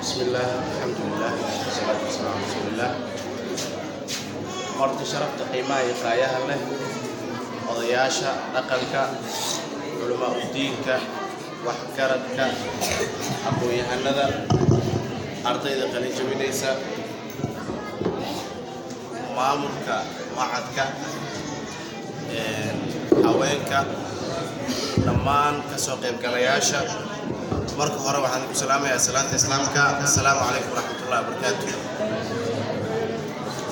بسم الله، الحمد لله، والصلاة والسلام على رسول الله. Marti sharafta qiimaha iyo qaayaha leh, odayaasha dhaqanka, culamaa udiinka, waxgaradka, aqoon-yahanada, ardayda qalin jabinaysa, maamulka macadka, haweenka, dhammaan kasoo qaybgalayaasha, marka hore waxaan ku salaamayaa salaanta Islaamka: assalaamu calaykum waraxmatullahi wabarakaatu.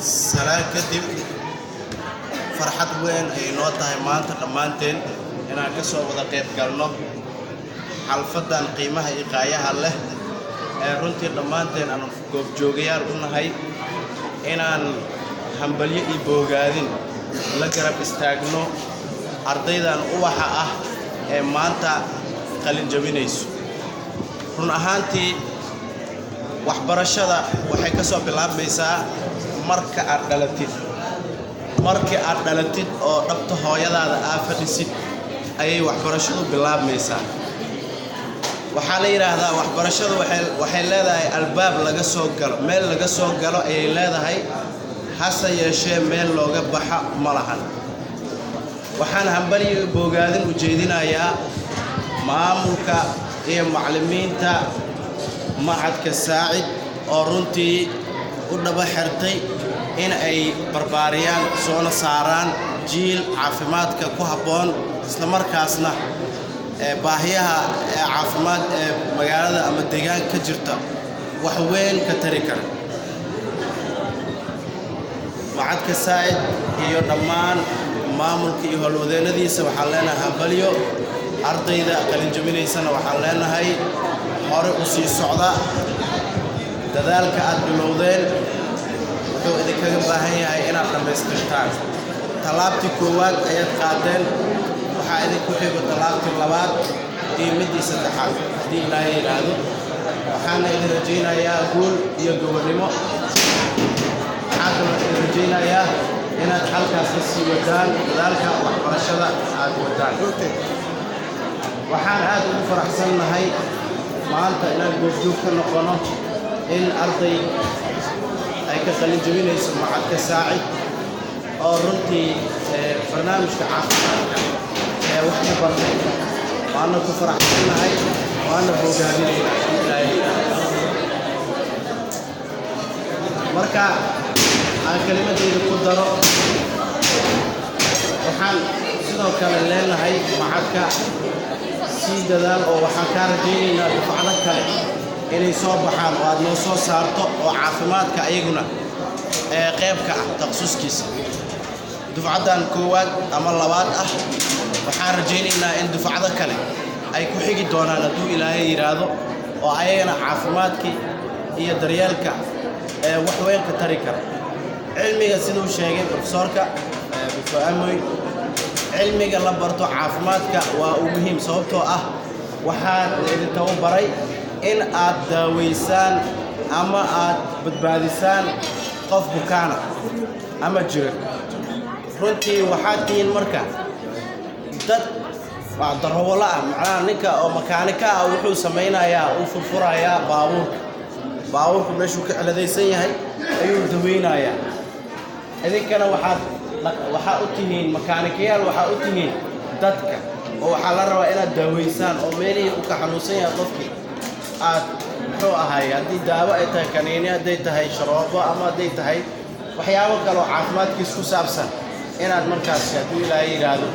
Salaan kadib, farxad weyn ayay noo tahay maanta dhammaanteen inaan ka soo wada qayb galno xafladdan qiimaha iyo qaayaha leh ee runtii dhammaanteen aan goobjoogayaal u nahay, inaan hambalyo iyo boogaadin la garab istaagno ardaydan ubaxa ah ee maanta qalin jabinayso. Run ahaantii, waxbarashada waxay ka soo bilaabmaysaa marka aad dhalatid. Markii aad dhalatid oo dhabta hooyadaada aa fadhisid ayay waxbarashadu bilaabmaysaa. Waxaa la yidhaahdaa waxbarashadu waxay leedahay albaab laga soo galo, meel laga soo galo ayay leedahay, hase yeeshee meel looga baxa ma lahan. Waxaan hambalyo boogaadin u jeedinayaa maamulka iyo macallimiinta Macadka Saacid oo runtii u dhaba xirtay in ay barbaariyaan soona saaraan jiil caafimaadka ku habboon, islamarkaasna baahiyaha caafimaad ee magaalada ama deegaanka ka jirta wax weyn ka tari kara. Macadka Saacid iyo dhammaan maamulka iyo howlwadeennadiisa waxaan leenahay hambalyo. Ardayda qalinjabinaysana waxaan leenahay hore u sii socda. Dadaalka aad bilowdeen wuxuu idinkaga baahan yahay inaad dhammaystirtaan. Tallaabtii koowaad ayaad qaadeen, waxaa idinku xigo tallaabtii labaad iyo middii saddexaad, haddii Ilaahay yidhaahdo. Waxaana idin rajaynayaa guul iyo gobonnimo. Waxaa kaloo idin rajaynayaa inaad halkaas ka sii wadaan dadaalka waxbarashada aad wadaan. Waxaan aad ugu faraxsannahay maanta inaan goobjoog ka noqono in arday ay ka qalin jabinayso Macadka Saacid oo runtii barnaamijka caafimaadka ee wax ka bartay. Waana ku faraxsannahay, waana bogaadinaynaa, Ilaahay yidhaahdo. Marka aan kelimadeyda ku daro, waxaan sidoo kale leenahay macadka sii dadaal, oo waxaan kaa rajaynaynaa dufcado kale inay soo baxaan oo aad noo soo saarto oo caafimaadka ayaguna ee qayb ka ah takhasuskiisa. Dufcaddan koowaad ama labaad ah, waxaan rajaynaynaa in dufcado kale ay ku xigi doonaan, hadduu Ilaahay yidhaahdo, oo ayagana caafimaadkii iyo daryeelka ee wax weyn ka tari kara. Cilmiga, siduu sheegay profesoorka, Professor Amoy, cilmiga la barto caafimaadka waa uu muhiim, sababtoo ah waxaa la idin tababaray in aad daaweysaan ama aad badbaadisaan qof bukaana ama jiran. Runtii waxaad tihiin marka dad waa darawallo ah. Macnaha, ninka oo makaanika ah wuxuu samaynayaa, uu furfurayaa baabuurka, baabuurku meeshuu ka ciladaysan yahay ayuu daweynayaa. Idinkana waxaa u tihiin makaanikayaal, waxaa u tihiin dadka, oo waxaa la rabaa inaad daaweysaan oo meelihii uu ka xanuunsan yahay qofkii aad, muxuu ahay, haddii daawo ay tahay, kaniini hadday tahay, sharoobo ama hadday tahay waxyaabo kale oo caafimaadkiis ku saabsan, inaad markaasi, hadduu Ilaahay yidhaahdo,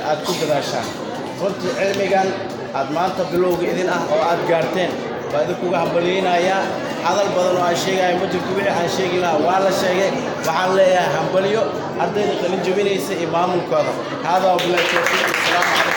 aad ku dadaashaan. Runtii cilmigan aad maanta bilowga idin ah oo aad gaarteen baa idinkuga hambalyaynayaa. Hadal badan oo aan sheegaya ma jirto, wixii aan sheegi lahaa waa la sheegay. Waxaan leeyahay hambalyo ardayda qalin jabinaysa iyo maamulkooda. Hada wabillahi tawfiiq. Assalaamu calaykum.